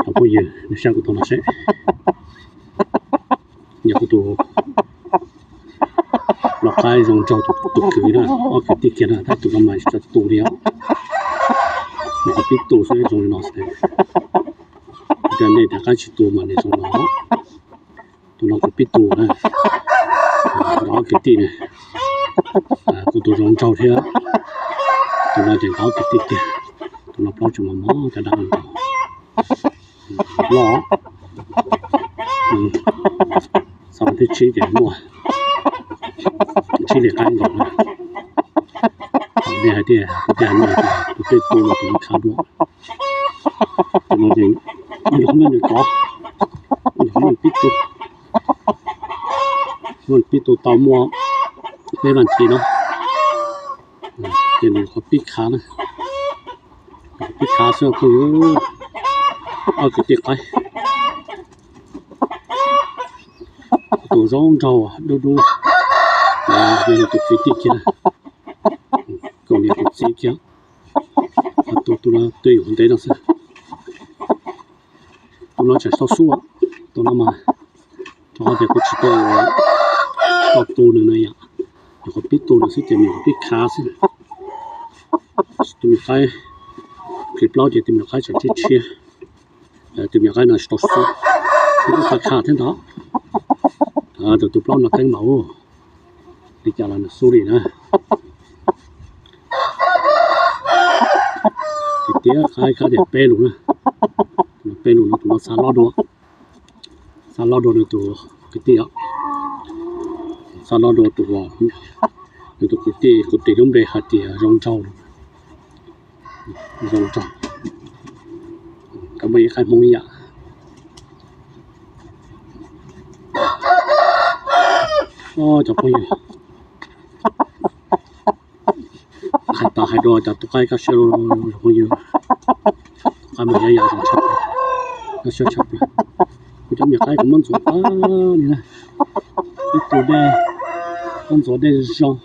Cov phooj ywg, nws saib kuv tus no seb, yog kuv tus lau qaib zoo nraug tus kwv na, ob kwv tij kiag na, tab tus no mas tsis tau tu li os. Nws qhov pib tu xwb zoo li no xwb. Tias nej tias qaib tsis tu mas nws zoo no. Tus no kuv pib tu na, nkawd ob kwv tij na, kuv tus zoo nraug thiab. Tus no ces nkawd ob kwv tij tiag, tus no plaub tseem mos mos cov dab no. Loj, xav mas thib tsib ces muaj tsib li qaib nkaus na. Thaum nej hais tias kuv tias nej tias tus twg tu mas tus no khav dua. Tus no ces yog muab nws kov, yog muab nws pib tu, muab nws pib tu tau muaj peb vas thiv no, ces nws qhov pib khav na, qhov pib khav xwb phooj ywg. Ob kwv tij qaib, tus zoo nraug dub dub, yog nws tus kwv tij kiag, kaus niam kaus txiv kiag. Tus, tus no twb yuav ntev no xwb. Tus no tseem tau xub, tus no mas rau qhov tias kuv tsis tau, tau tu nws na yom, nyuam qhuav pib tu nws xwb ces nws pib khav xwb. Tus me qaib, plis plaub ces tus me qaib tseem tshiab tshiab, tus me qaib no tsis tau xub, kuj khav khav thiab ntag. Tus, tus plaub no teeb mas ua li cas los nws xub li na. Tiag tiag, qaib khav tias peb lus na, peb lus no tus no xa loj dua, xa loj dua nws tus kwv tij, xa loj dua tus, nws tus kwv tij kuv tis lub npe hais tias zoo nraug, zoo nraug. Kab muaj ib qaib Hmoob ib yam. Cov phooj ywg, hais tas hais dua cas tus qaib kaj siab, phooj ywg, tus qaib mas yam yam zoo tshaj, kaj siab tshaj plaws. Kuv cov me qaib kuv muab ntxuav tag li na, ib tug dej, muab ntxuav dej zoo,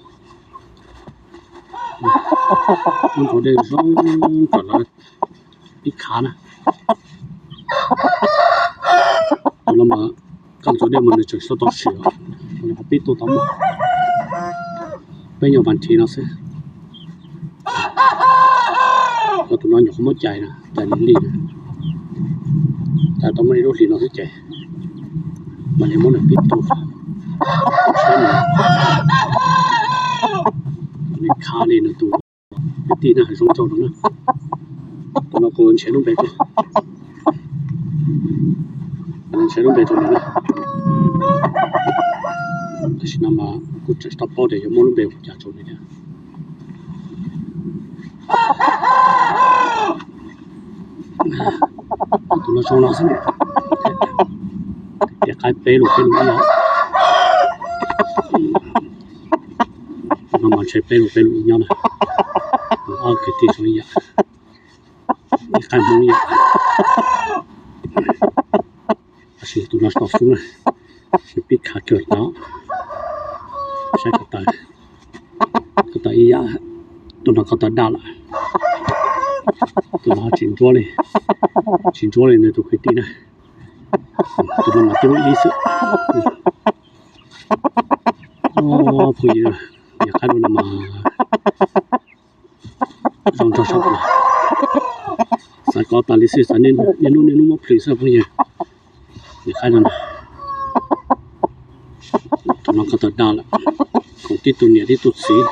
muab ntxuav dej zoo kom lawv pib khav na. Tus no mas koj ntxuav dej mas nws tseem tsis tau sim, pib tu tau muaj peb nyuag vas thiv no xwb. Tus no nyuam qhuav muab cais na, cais li li na, cais tau muaj ib lub hlis no xwb ces mam li muab nws pib tu, saib nws khav li nws tus kwv tij na, zoo nraug no na. Tus no kuv ntshe lub npe, ntshe lub npe rau nws na. Tam sim no mas kuj tseem tsis tau paub tias yuav muab lub npe ua cas rau nws thiab. Tus no zoo no xwb, tias qaib peb lus peb lus ib yam. Tus no mas ntshe peb lus peb lus ib nyob na. Ob kwv tij zoo ib yam, ib qaib Hmoob ib yam. Tab sis tus no tsis tau xub na, nws pib khav kawg tod. Saib ko taw, ko taw ib yam, tus no ko taw daj lawm. Tus no tsis ntsuab li, tsis ntsuab li nws tus kwv tij na. Tus no mas tib lub ib xwb. Phooj ywg, niam qaib lub no mas zoo nraug tshaj plaws. Xav kov tas li xwb, xav niaj hnub niaj hnub muab plhws xwb phooj ywg. Niam qaib no, tus no ko taw daj lawm, koom tib tug niam tib tug txiv.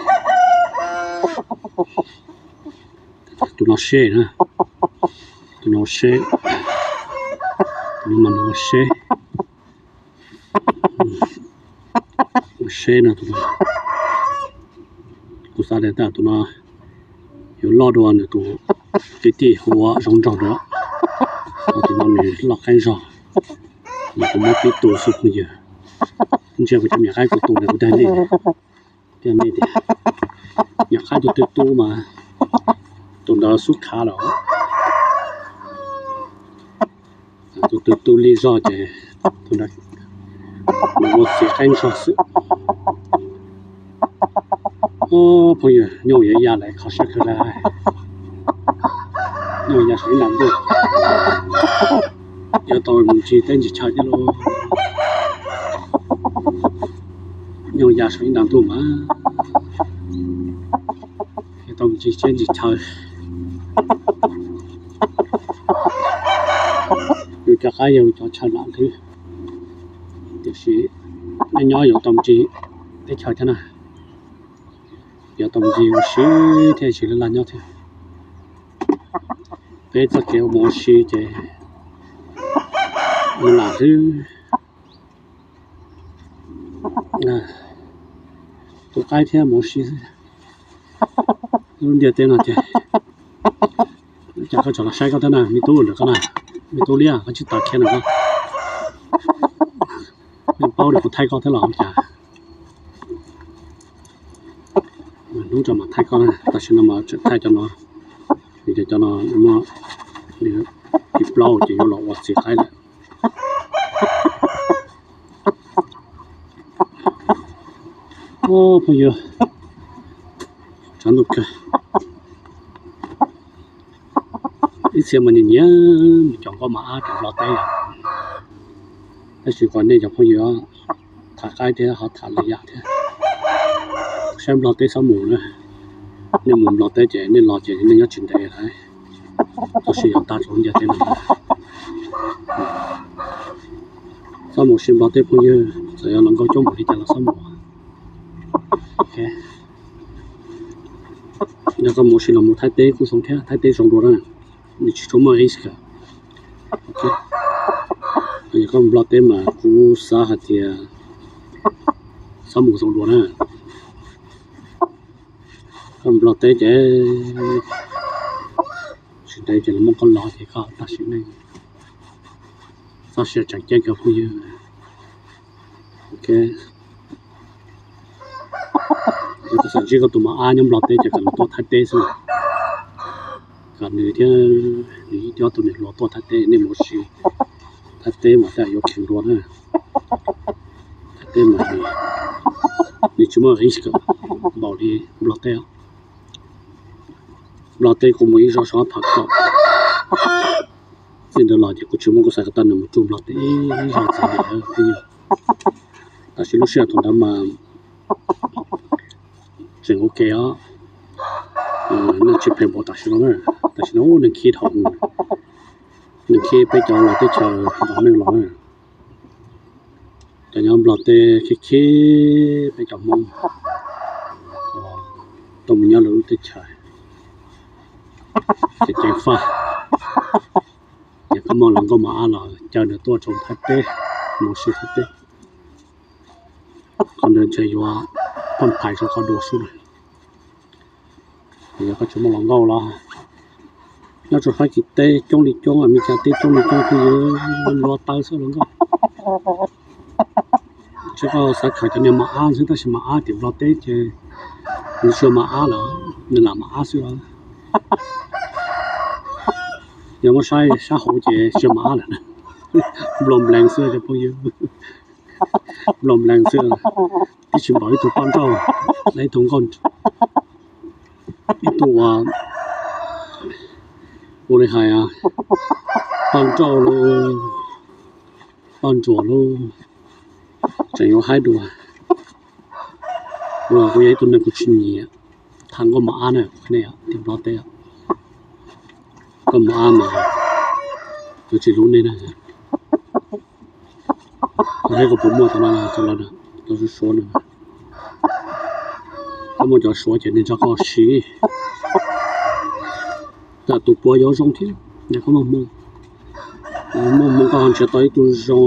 Tus no seb na, tus no seb, tus no mas nws ua seb, ua seb no tus no. Kuv xav tias tus no yuav loj dua nws tus kwv tij hu ua zoo nraug dua, tus no nws loj qeeb zog, nws kuv muab pib tu xwb phooj ywg. Ntsia kuv cov niam qaib kuv tu ntawd kuv tiag li, tiag li tias niam qaib tus twg tu mas tus ntawd xub khav lawm. Tus twg tu lig zog ces tus ntawd mus ua txiv qeeb zog xwb. Phooj ywg, nyob yuav ya lawm kho siab kawg li. Nyob ya saum ib nta ntuj, yuav tau mus ncig teb ncig chaw thiab lauj. Nyob ya saum ib nta ntuj mas yuav tau mus ncig teb ncig chaw. Yus cov qaib yog cov chaw lam hlwb, tiam sis nej nyob yuav tau mus ncig teb chaws thiab na, yuav tau mus ncig ua si thiab, tsis laj laj nyob thiab. Peb txoj kev ua mus ua si ces lam hlwb, tua qaib thiab mus ua si xwb. Lub ntiaj teb no ces, cas koj tseem los saib koj thiab na, me tub ntawm koj na, me tub liab, koj tsis tas khiav na koj. Nej paub li kuv thaij koj thiab los ua cas? Hnub tseem mam thaij koj na, tam sim no mas tseem thaij cov no, vim tias cov no muaj li plaub ces yuav los ua txiv qaib lawm. Phooj ywg, tshav ntuj kawg. Ib txhia mas nyiam nyiam mus cov nkauj mos ab cov nplog teb, tab sis kom nej cov phooj ywg tham qaib thiab ho tham lwm yam thiab, saib nplog teb xob mus na. Nej mus nplog teb ces nej los ces nej nyob tsis ntev lawm, txoj sia yuav tag rau ntiaj teb no. Xob mus ua si nplog teb phooj ywg, txawm yog hluas nkauj coob npaum li cas los xob mus. Yog koj mus ua si los mus Thaib teb kuj zoo thiab, Thaib teb zoo dua na, nws tsis tshua muaj risk. Yog koj nplog teb mas kuv xav hais tias xob mus zoo dua na. Koj nplog teb ces tsis ntev ces lawv muab koj lov ces koj tam sim neej txoj sia tseem ceeb kawg phooj ywg. Yog koj xav ntsib koj tus mos ab nyob nplog teb ces kom nws tuaj Thaib teb xwb, kom nws thiab nws ib co tus niam hluas tuaj Thaib teb, nej mus ua si Thaib teb mas thiaj yuav kheev dua na. Thaib teb mas nws tsis muaj risk npaum li nplog teb. Nplog teb kuv mus ib zaug sab phav kaum, txij ntawd los ces kuv tsis muaj kuv xav ko taw nws mus rau nplog teb ib zaug txiv li. Tam sim lub sij hawm thaum ntawd mas tseem ua ke os, nej tsis phem npaum tam sim no na. Tam sim no ub nws khib dhau, nws khib peb cov los teb chaws nrog neeg los na. Cov nyob nplog teb khib khib peb cov Hmoob tuaj mus nyob lawv lub teb chaws, ces ceev faj. Yog koj muaj hluas nkauj mos ab los caw nws tuaj tso Thaib teb, mus ua si Thaib teb, qhov ntawd ntshe yuav pheej phais rau qhov dua xwb na. Yog koj tsis muaj hluas nkauj los nyob rau Fab Kis teb coob li coob, Amelikas teb coob li coob, pheej yuav luag taw xwb hluas nkauj. Tsis, koj xav khaws cov niag mos ab xwb, tab sis mos ab tim nplog teb ces nws tsis yog mos ab lawm, nws lam mos ab xwb os. Yog muab saib sab hauv ces tsis yog mos ab lawm, nplog nplees xwb cov phooj ywg, nplog nplees xwb. Twb tsis npaum ib tug poj nrauj, ib tug nkauj, ib tug ua, ua li hais poj nrauj lauj, poj ntsuam lauj, tseem yuav haib dua. Kuv los kuv yog ib tug neeg kuv tsis nyiam tham nkauj mos ab na, kuv qhia nej tim nplog teb, nkauj mos ab mas kuv tsis hlub nej na. Kuv saib koj puas muaj cov no, cov no, cov suav suav no, koj muaj cov suav ces nws nrog koj siv, tam tus puav yuav zoo thiab. Yog koj muaj hmoo, muaj hmoo koj ho nrhiav tau ib tug zoo,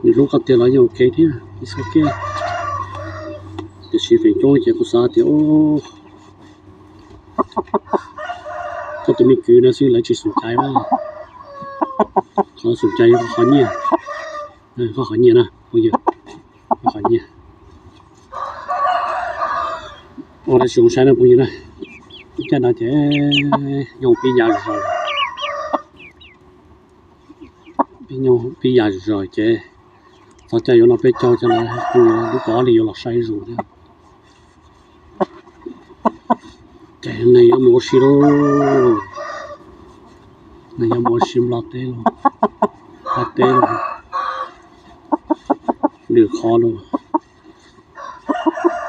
nws hlub koj tiag los yeej ua ke thiab, it's okay. Tiam sis feem coob ces kuv xav tias koj tus me kwv no xwb lawv tsis xum cai, qhov xum cai yog qhov nyiaj, qhov nyiaj na phooj ywg, qhov nyiaj. Ua dab tsi zoo saib na phooj ywg na. Caij no ces nyooj pib ya zog, pib nyooj pib ya zog ces txog caij yuav noj peb caug ces lawv kuj lub kaum ob hlis yuav los saib zuj thiab. Ces neeg yuav mus ua si lauj. Mus si Nplog teb los, Nplog teb los, lwm qhov los,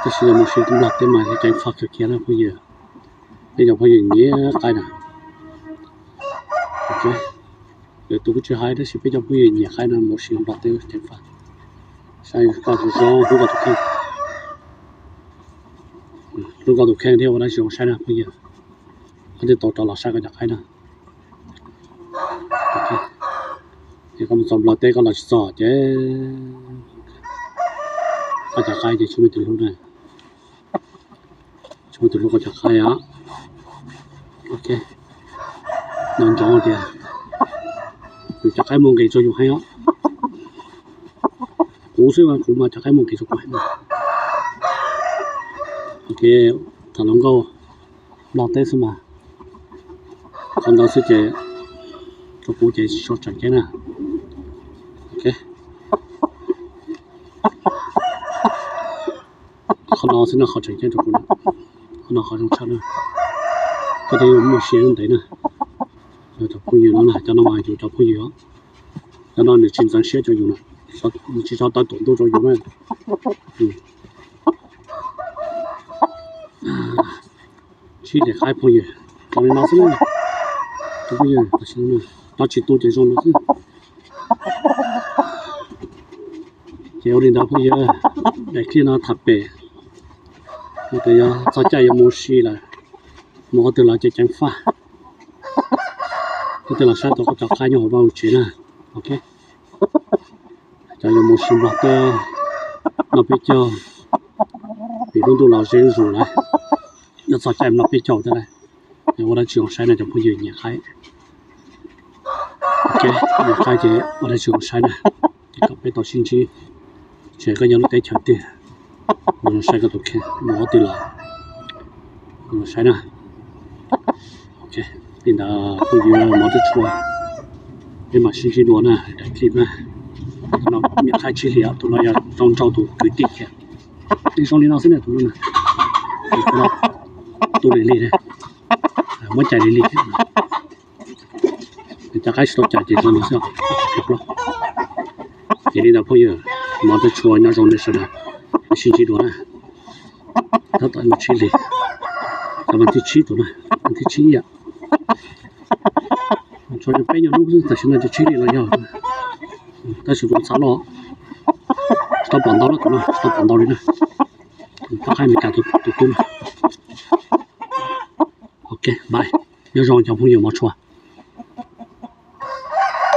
tab sis yog mus si Nplog teb mas ceev faj kawg kiag na phooj ywg. Peb cov phooj ywg nyiam qaib na. Lwm tus kuj tsis hais tab sis peb cov phooj ywg nyiam qaib na, mus si Nplog teb ceev faj. Saib koj tus zoo, hlub koj tus kheej, hlub koj tus kheej thiab ua dab tsi zoo saib na phooj ywg. Koj thiaj tau rov los saib koj cov qaib na. Es koj mus txog Nplog teb koj los tsis txog ces koj cov qaib ces tsis muaj tus hlub na. Tsis muaj tus hlub koj cov qaib os. Ok, no ntsoov tias yus cov qaib muaj nqis rau yus heev os. Kuv xwb mas kuv mas cov qaib muaj nqis rau kuv heev. Ok, tham hluas nkauj Nplog teb xwb mas, qhov ntawd xwb ces rau kuv ces tsis tshua tseem ceeb na. Ok, qhov no xwb no qhov tseem ceeb rau kuv na. Qhov no qhov zoo tshaj na. Koj thiaj yuav muaj sia ntev na. Yog cov phooj ywg no na, cov no mas yus cov phooj ywg os. Cov no nws tsis ntxeev siab rau yus na, nws tsis tso tawv tuam ntuj rau yus na. Tsib daim qaib phooj ywg, tau li no xwb na. Phooj ywg, no tsis tu ces zoo no xwb. Ces ua li ntawd phooj ywg, daim clip no tham pem, yog tias yog txog caij yuav mus si lawm, mus qhov twg los ces ceev faj, koj thiaj los saib tau koj cov qaib nyob hauv vaj hauv tsev na. Ok, cov yuav mus si Nplog teb noj peb caug, vim lub ntuj los ze zuj zus lawm, nyob txog caij noj peb caug thiab lawm, ua dab tsi zoo saib no cov phooj ywg nyiam qaib. Ok, nyiam qaib ces ua dab tsi zoo saib na, ces kom peb tau sib ntsib, tsis hais koj nyob lub teb chaws twg, mus zoo saib koj tus kheej, mus qhov twg los mus zoo saib na. Ok, li ntawd phooj ywg mov twb tshua, peb mam sib ntsib dua na, daim clip na. Tus no nyiam qaib tsib hlis, tus no yog rau nrau tus kwv tij kiag. Li zoo li no xwb na tus no na. Tus no tu lig lig, muab cais lig lig. Cov qaib tsis tau cais ces zoo li xwb. Ces li ntawd phooj ywg, mov twb tshua, nyob zoo nej sawv daws, sib ntsib dua na. Tab tom mus tsib hlis, cov vas thib tsib tus na, vas thib tsib yam. Tshuav peb nyuag lub xwb, tam sim no ces tsib hlis los yog, tab sis tus txav loj, tsis tau pom ntau na, tus no tsis tau pom ntau li na. Pab qaib Amelikas tus tub na. Ok, bye, nyob zoo cov phooj ywg mov tshua.